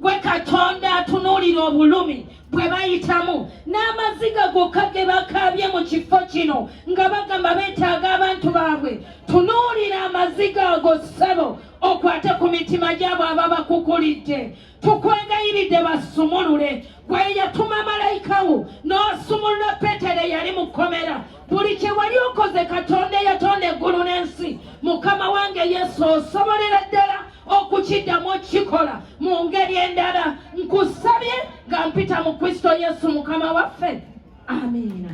Gwe Katonda atunuulira obulumi bwe bayitamu n'amaziga gokka ge bakaabye mu kifo kino nga bagamba beetaaga abantu baabwe. Tunuulira amaziga ago ssebo, okwate ku mitima gyabo ababakukulidde. Tukwegayiridde basumulule. Gwe yatuma malayika wo n'osumulula Peetero eyali mu kkomera. Buli kye wali okoze, Katonda eyatonda eggulu n'ensi, Mukama wange Yesu, osobolera ddala okukiddamu okukikola mu ngeri endala. Nkusabye nga mpita mu Kristo Yesu Mukama waffe, amiina.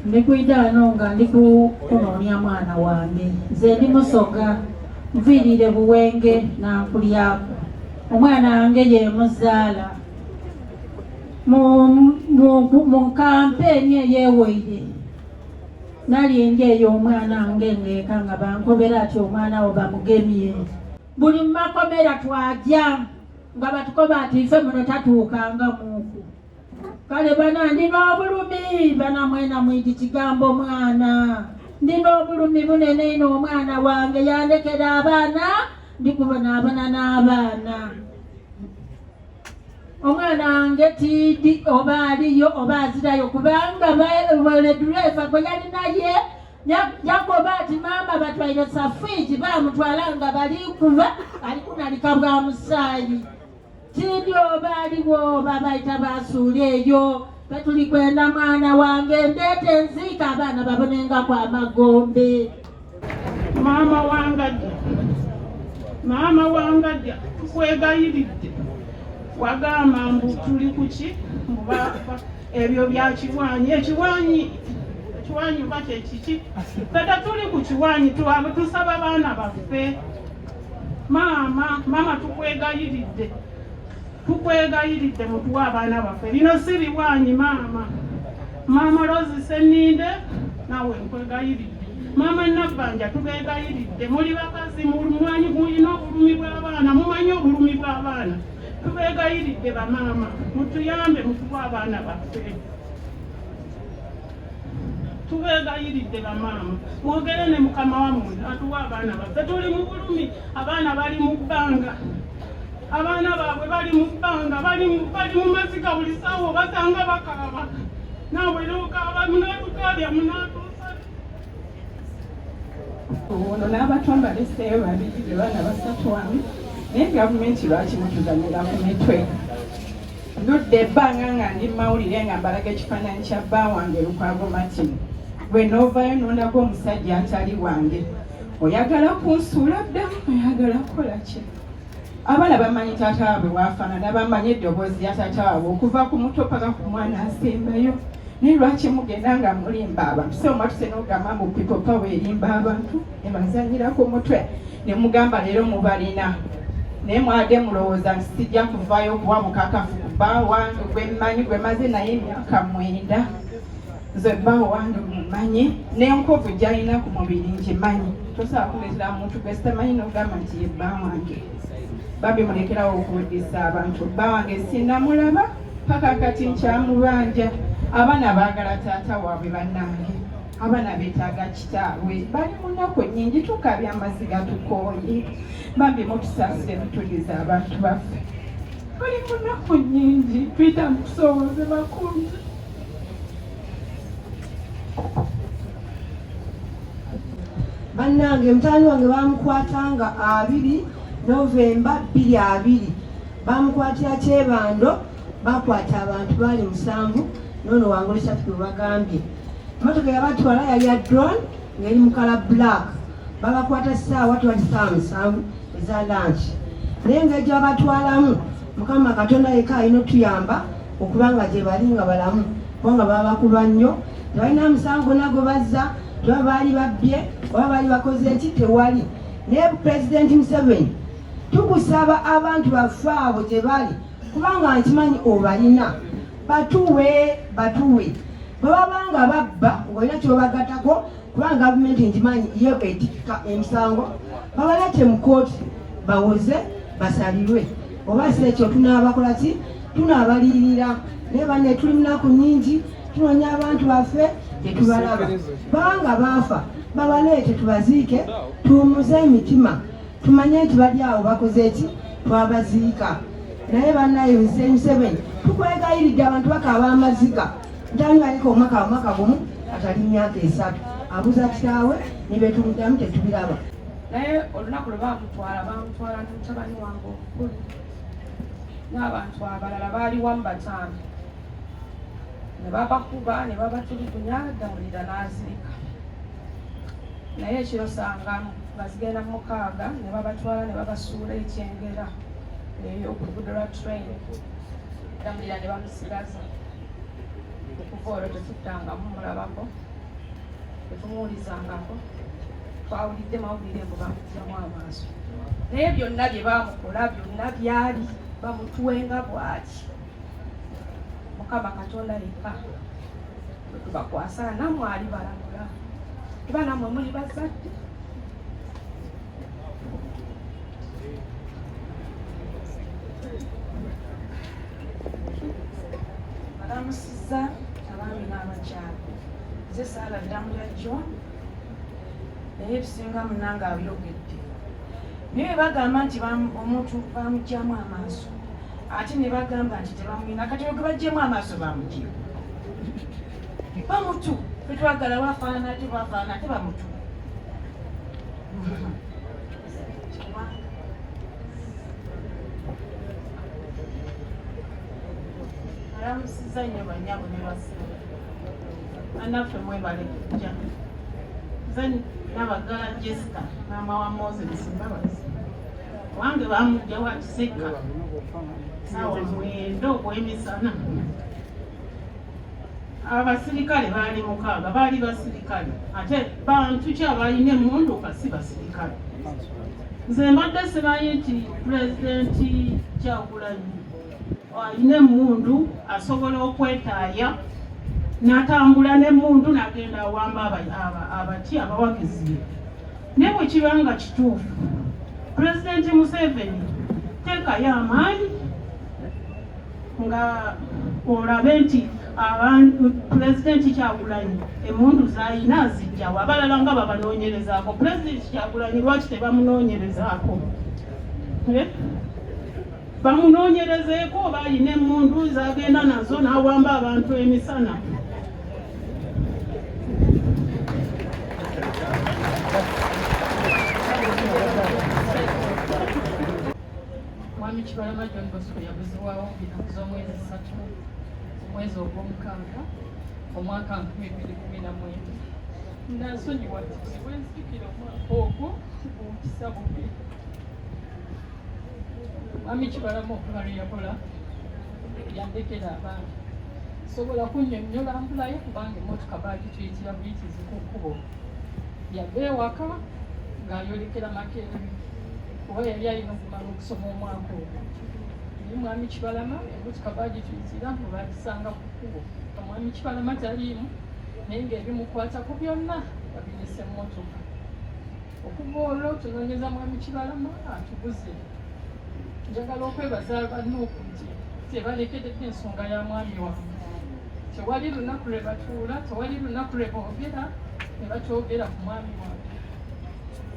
Ndi kwida wano nga ndi kunoonya mwana wange. Nze ndi Musoga, nviirire Buwenge nankulyaku. Omwana wange ye muzaala mu kampeeni eyeewoire nali ndi eyo omwana wange ngeeka nga bankobera ati omwana wo bamugemye. Buli mumakomera twajya nga batukoba ati ife muno tatuukanga muuku. Kale bana ndina obulumi, bana mwena mwidi kigambo mwana, ndina obulumi bunene ino. Omwana wange yandekera abaana, ndikubonaabona n'abaana. Omwana wange tiidi oba aliyo oba azirayo, kubanga bale dureva gwe yali naye yagoba ati maama batwaire safiiji, bamutwala nga bali kuba ali kunalika bwa musaayi. Tiidi oba aliwo oba baita basuula eyo. Betuli kwenda mwana wange, ndeeta enziika abaana babonengako amagombe. Maama Wangadya, Maama Wangadya, tukwegayiridde. Wagamba mbu tuli kuki, mbu ebyo bya kiwanyi, ekiwanyi, ekiwanyi oba kyekiki? Ffe tetuli ku kiwanyi, tusaba baana baffe. Maama, maama, tukwegayiridde, tukwegayiridde, mutuwe abaana baffe. Bino si biwanyi, maama. Maama Rose Seninde, naawe nkwegayiridde. Maama Nabbanja, tubeegayiridde. Muli bakazi, mumanyi, mulina obulumi bw'abaana, mumanyi obulumi bw'abaana. Tubeegayiridde bamaama, mutuyambe, mutuwe abaana baffe. Tubeegayiridde bamaama, mwogere ne mukama wammwe atuwe abaana baffe. Tuli mu bulumi, abaana bali mu bbanga, abaana baabwe bali mu bbanga, bali mu maziga buli ssaawa, obasanga bakaaba. Naawe nokaaba, munaatukaabya, munaatuusa. Ono n'abato mbaleseeyo babiri, be baana basatu wamu. Naye gavumenti, lwaki mutuzanyira ku mitwe? Ndudde ebbanga nga ndi mawulire nga mbalaga ekifaananyi kya bba wange Lukwago Martin. Gwe n'ovaayo n'ondaga omusajja atali wange. Oyagala kunsuula ddamu? Oyagala kukola ki? Abaana bamanyi taata waabwe waafaanana, bamanyi eddoboozi lya taata waabwe okuva ku muto paka ku mwana asembayo. Naye lwaki mugenda nga mulimba abantu? So mwatuse n'ogamba mbu People Power erimba abantu, ebazanyira ku mutwe, ne mugamba leero mubalina. Naye mwadde mulowooza nti sijja kuvaayo okuwa bukakafu ku bba wange gwe mmanyi, gwe maze naye emyaka 9. Nze bba wange mumanyi, n'enkovu gy'alina ku mubiri ngimanyi. Tosobola kundeetera muntu gwe sitamanyi n'ogamba nti ye bba wange. Bambi mulekerawo okuwuddisa abantu. Bba wange sinnamulaba paka kati, nkyamubanja. Abaana baagala taata waabwe. Bannange, abaana beetaaga kitaabwe, bali mu nnaku nnyingi. Tukabya amaziga, tukooye. Bambi mutusaasire, mutulize abantu baffe. Bali mu nnaku nnyingi, tuyita mu kusoomozebwa kungi. Bannange, mutabani wange bamukwatanga 2 Novemba 2020. Bamukwatira Kyebando. Bakwata abantu baali musanvu, noono wangulu Shafiki bwe bagambye. Emotoka yabatwala yali ya drone ng'eri mu colour black. Babakwata ssaawa twali ssaawa 7 eza lunch, naye engeri gyebabatwalamu, Mukama Katonda yekka alina otuyamba okuba nga gye bali nga balamu, kubanga babakuba nnyo. Tebalina musango gwonna gwe bazza, teba baali babbye oba baali bakoze eki, tewali. Naye Pulezidenti Museveni, tukusaba abantu baffe abo gye bali, kubanga nkimanyi obalina, batuwe, batuwe. Bwe baba nga babba ng'olina kyobagattako, kubanga gavumenti nkimanyi yo etikka emisango, babaleete mu kooti bawoze, basalirwe. Oba si ekyo, tunaabakola ki? Tunaabaliyirira. Naye banne, tuli munaku nyingi, tunoonya abantu baffe, tetubalaba. Banga baafa, babaleete tubaziike, tuwummuze emitima, tumanye nti bali awo bakoze eki, twabaziika. Naye bannaye Museveni tukwegayiridde, abantu bakaaba amaziga. Ntani aliko omwaka gumu atali myaka 3 abuza kitaawe nibetumuddamu tetubiraba. Naye olunaku lwe bamutwala ne mutabani wange omukulu n'abantu abalala baali wamu 5 ne babakuba ne babatulugunya Ddamulira n'azirika. Naye ekiro sangamu nga zigenda mu 6 ne babatwala ne babasuula ekyengera eyo ku luguudo lwa train. Ddamulira ne bamusigaza. Okuva olwo tetuddangamu mulabako, tetumuwulizangako, twawulidde mawulire mbu bamuggyamu amaaso. Naye byonna bye baamukola byonna byali bamutuwenga bw'ati. Mukama Katonda yekka bwe tubakwasa nammwe alibalamula, kuba nammwe muli bazadde. Balamusizza abaami n'abakyala. Nze Sarah Ddamulira John, naye ebisinga munnange abyogedde. Naye bwe bagamba nti omuntu bamuggyamu amaaso, ate ne bagamba nti tebamulina, kati oyo gwe baggyemu amaaso bamuggye. Bamutu, ffe twagala bafaanana ate bafaanana ate bamutu. Alamusizza nnyo bannyabo ne bassebo. Bannaffe mwebale kujja. Nze Nabagala Jessica, maama wa Moses Mbabazi. Wange bamuggya wa Kisekka ssaawa 9 ogw'emisana. Abasirikale baali 6, baali basirikale. Ate bantu ki abalina emmundu nga si basirikale? Nze mbadde simanyi nti Pulezidenti Kyagulanyi alina emmundu, asobola okwetaaya n'atambula n'emmundu n'agenda awamba abati abawagizi be. Naye bwe kiba nga kituufu, Pulezidenti Museveni teekayo amaanyi nga olabe nti Pulezidenti Kyagulanyi emmundu z'alina azijjawo, abalala nga babanoonyerezaako. Pulezidenti Kyagulanyi lwaki tebamunoonyerezaako? Bamunoonyerezeeko oba alina emmundu z'agenda nazo n'awamba abantu emisana. Mwami Kibalama John Bosco yabuzibwawo ennaku z'omwezi 3 omwezi ogw'omukaaga omwaka 2019. Nansonyiwa nti buli bwe nzijukira omwaka ogwo gumpisa bubi. Mwami Kibalama okuva lwe yakola yandekera abaana. Sobola kunnyonnyola mbulayo kubanga emmotoka baagituyitira buyitizi ku kkubo. Yava ewaka ng'ayolekera Makerere kuba yali alina okumala okusoma omwaka ogwo. Naye Mwami Kibalama emmotoka baagituyitira mbu baagisanga ku kkubo. Omwami Kibalama taliimu naye ng'ebimukwatako byonna babirese mmotoka. Okuva olwo tunoonyeza Mwami Kibalama atubuze. Njagala okwebaza abanuuku nti tebalekeredde ensonga ya mwami wange. Tewali lunaku lwe batuula, tewali lunaku lwe boogera ne batwogera ku mwami wange.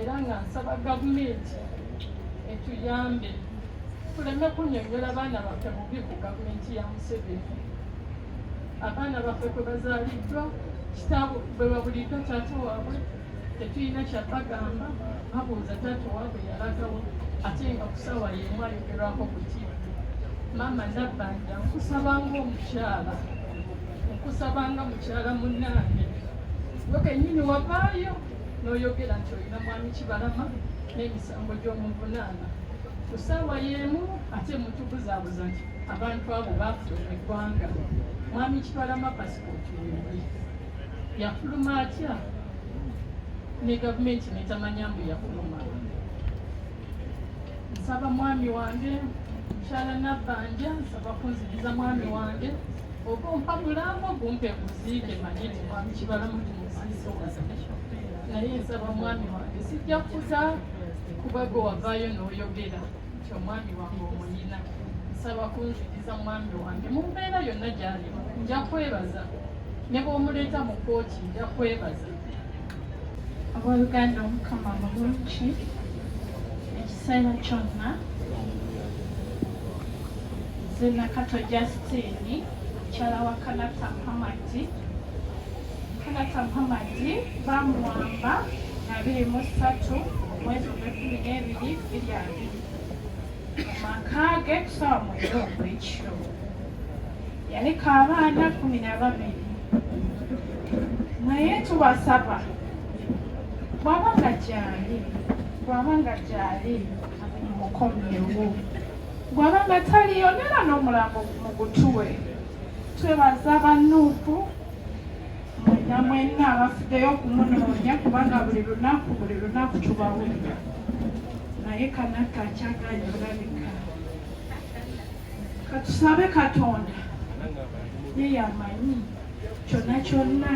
Era nga nsaba gavumenti etuyambe tuleme kunnyonnyola baana baffe bubi ku gavumenti ya Museveni. Abaana baffe kwe bazaaliddwa, kitaabwe bwe babuliddwa taata waabwe, tetulina kyabagamba, babuuza taata waabwe yalagawa, ate nga ku ssaawa y'emu ayogerwako ku TV. Maama Nabbanja, nkusaba ng'omukyala, nkusaba nga mukyala munnange, gwe kennyini wavaayo n'oyogera nti olina Mwami Kibalama n'emisango gy'omuvunaana. Ku ssaawa y'emu ate mutubuzaabuza nti abantu abo baafuluma eggwanga. Mwami Kibalama pasipooti weeri. Yafuluma atya ne gavumenti n'etamanya mbu yafuluma? Nsaba mwami wange mukyala Nabbanja, nsaba kunziriza mwami wange, oba ompa mulambo gumpe guziike manye nti Mwami Kibalama tumuziise wano. Naye nsaba mwami wange sijja kuta kuba gwe wavaayo n'oyogera nti omwami wange omuyina. Nsaba kunziriza mwami wange mu mbeera yonna gy'alimu, nja kwebaza ne bw'omuleeta mu kkooti nja kwebaza. Abooluganda, Omukama mulungi ekiseera kyonna. Nze Nakato Justine, mukyala wa Kanata Muhammadi. Kanata Muhammadi bamuwamba 23 omwezi ogw'ekumi n'ebiri 2020 mu maka ge ku ssaawa 9 ogw'ekiro. Yaleka abaana 12. Naye tubasaba bw'aba nga gyali, bw'aba nga gyali mukomyewo. Bw'aba nga taliyo neera n'omulambo mugutuwe. Twebaza aba Nup mwenna mwenna abafuddeyo okumunoonya kubanga buli lunaku buli lunaku tubawulira. Naye Kanata akyagaanye olabika. Katusabe Katonda ye yamanyi kyonna kyonna.